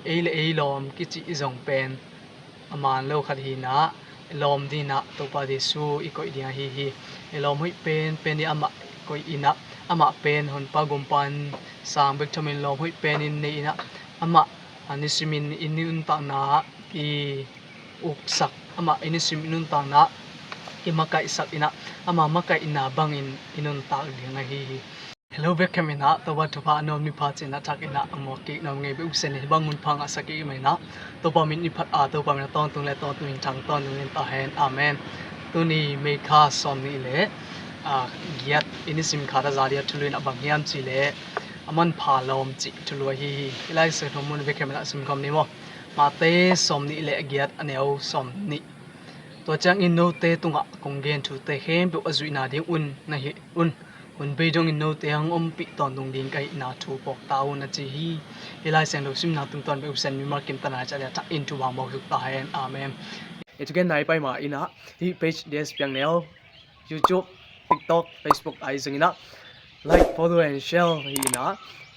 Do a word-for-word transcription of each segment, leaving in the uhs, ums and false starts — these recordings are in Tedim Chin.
Ei le ei lawm kicih zong pen a man lo khat hi inah, lawm dingin ah Topa Jesu i koih ding ahi hi. I lawm hoih penpen i amah koih inah, amah pen honpa gumpa in sang bek thamin lawm hoih pen in nei inah, amah a nisimin i nuntakna i uksak, amah i nisim i nuntakna i makaihsak inah, ama makaihna bangin i nuntak ding ahi hi. Hello, bek khempeuh inah Topa thupha a nuam ni pha ci-in a thak inah a muak kik nuam ngei bek uh sen hi. Bang mun pha ngahsak kik mah inah Topa min i phat a, Topa min a tawntung le tawntung in thang tawntung in ta hen. Amen. Tuni May kha sawm nih le, ah, giat i nisim kha ta za dia thulu inah bang hiam cih leh a manpha lawm cih thulu ahi hi. I Lai Siangtho mun bek khempeuh inah sim khawm ni maw. Matthai sawm nih le giat a neu sawm nih. Tua ciangin note tungah kong gen thute khempeuh a zuihna ding un na hi un. Hun bei dongin note hong ompih tawntung ding ka hihna thu phawk ta un a ci hi. I Lai Siangtho simna tungtawn bek uh sen mimal kim tana ciah le a thak in thupha mawk zuk ta hen. Amen. I thugen nai pai ma inah hih page D S Piang Neu, YouTube, TikTok, Facebook ahi zong inah like, follow and share hi inah,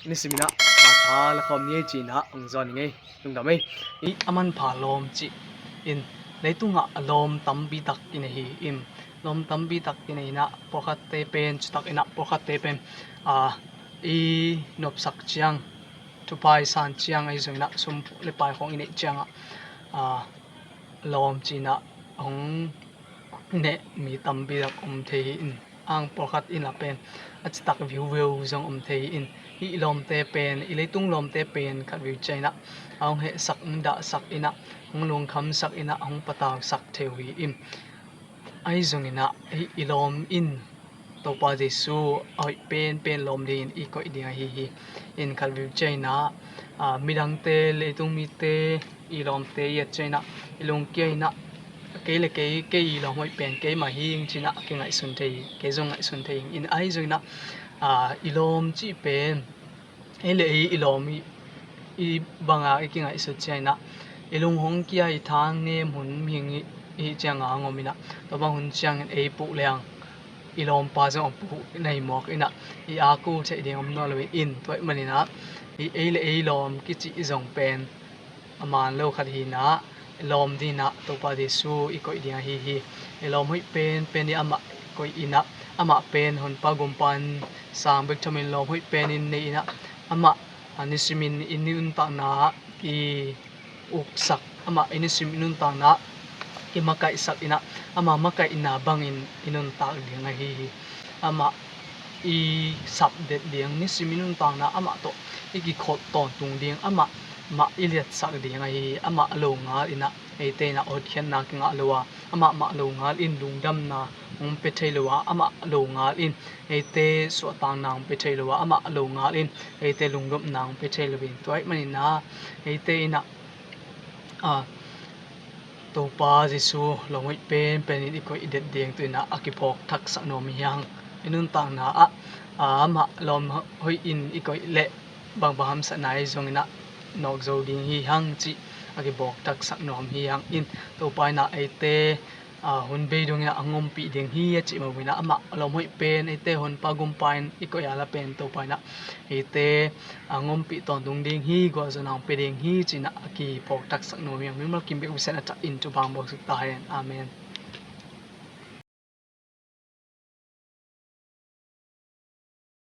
nisim inah a tha la khawm ni ei ci inah hong zawn ing ei. Lungdam ei. I a manpha lawm cih in, leitungah a lawm tampi tak i nei hi in, lawm tampi tak i nei inah, pawlkhatte pen, citak inah pawlkhatte pen, ah, i nopsak ciang, thupha i san ciang ahi zong inah sum le pai khawng i neih ciangah, ah, lawm ci inah hong neh mi tampi tak om thei hi in, ang pawlkhat in a pen a citak viuveu zong om thei hi in, hih lawmte pen, i leitung lawmte pen khat veu ciah inah a hong hehsak, hong dahsak inah, hong lungkhamsak inah, hong patausak thei uh hi in, ahi zong inah hih i lawm in Topa Jesu a hoih penpen lawm dingin i koih ding ahi hi. In khat veu ciah inah, ah, midangte, leitung mite i lawmte i et ciah inah, i lungkia inah, kei le kei, kei i lawm hoih pen kei mah hi ing ci inah kingaihsun thei hi, kei zong ngaihsun thei hi ing. In ahi zong inah, ah, i lawm cih pen ei le ei i lawm i, i banga i kingaihsut ciah inah, i lung hong kia, i tha nem hun mihing i, i cianga hong om inah, tua bang hun ciangin ei puh leng i lawmpa zong a puh na hi mawk inah, i aku theih ding om nawn lo in, tua ahih man inah i ei le ei lawm kicih zong pen a man lo khat hi inah, lawm dingin ah Topa Jesu i koih ding ahi hi. I lawm hoih penpen i amah koih inah, amah pen honpa gumpa in sang bek thamin lawm hoih pen in nei inah, amah a nisimin i nuntakna i uksak, amah i nisim i nuntakna i makaihsak inah, ama makaihna bangin i nuntak ding ahi hi. Amah i sapdet ding, nisim i nuntakna amah tawh i kikhawt tawntung ding, amah mah i liatsak ding ahi hi. Amah lo ngal inah eite inah hotkhiatna kingah lo a, amah mah lo ngal in lungdamna hong pia thei lo a, amah lo ngal in eite suahtakna hong pia thei lo a, amah lo ngal in eite lungdamna hong pia thei lo in, tua ahih man inah eite inah, ah, Topa Jesu lawm hoih penpen in i koih i det ding tu inah a kiphawk thaksak nuam hi hang. I nuntakna ah, ah, amah lawm hoih in i koih leh bangbang hamsatna ahi zong inah nawk zo ding hi hang cih a kiphawk thaksak nuam hi hang in, Topa inah eite, ah, hun bei dong inah a hong ompih ding hi a cih mah bang inah, amah lawm hoih pen eite honpa gumpa in i koih a la pen Topa inah eite a hong ompih tawntung ding hi, gualzawhna hong pia ding hi ci inah a kiphawk thaksak nuam hi hang. Mimal kim bek uh sen a thak in thupha mawk zuk ta hen. Amen.